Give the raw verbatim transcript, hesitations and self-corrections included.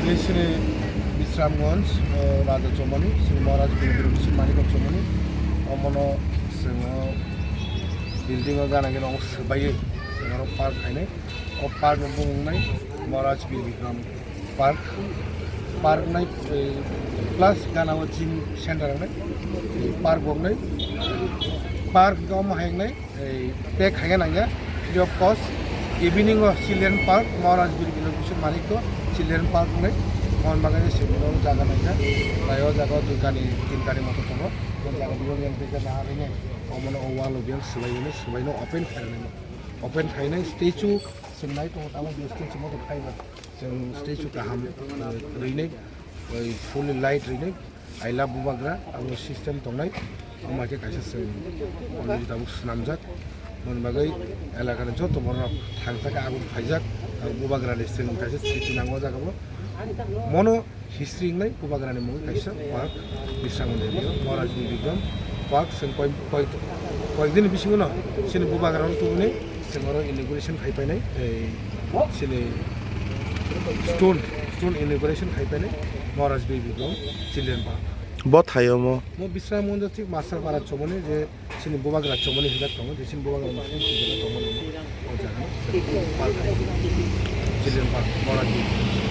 Tini sini Bisramganj, o, Raja Chomoni, sini Maharaj Bibir Bising Manik Chomoni, omono sini building o gana gini ong swbaiwi, sini oro park khainai. O park ni bumung nai Maharaj Bir Bikram Park. Park nai, eh, plus gana o gym center nai. Eh, park bo nai. Park ga omo hai nai, eh, pek hai nang ya, free of cost. Evening o children park, Maharaj Bir Bikram Kishore Manik o children park nai. Mon bagani sini o jaga nai ya. Tai o jaga o dui kani, tin kani moto tongo. O jaga bo yang tei jaga hari nai. Omono o wall o biyang swbai hwnwi swbai no open khainai. Open khainai statue chwng nai tongo tamo bo statue moto phaiba. Chwng statue kaham, eh, rwnai, oi fully light rwnai. I love Bubagra, abo system tongnai. Omo hai khe kaisa chwng already tabuk swnamjak. Moni bagwi elakani joto borok thangsa khe abo phaijak. Abo Bubagrani chwng kaisa sriti nango o jaga o. Mono History wngnai Bubagrani mungwi kaisa park, Bisramganj area o, Maharaj Bir Bikram Park, chwng koi-, koi-, koyekdini bisingo no chini Bubagrano tubunai chwng oro inauguration khai painai, tei chini stone, stone inauguration khai painai Maharaj Bir Bikram Children Park. Bo thaio mo? Mo Bisramganj thik Master Para Chomoni je Chini Bubagra Chomoni hinjak tongo, je chini Bubagra Muslim hinjak tongo nini. O jaga no park hai. Children park, Maharaj Bir.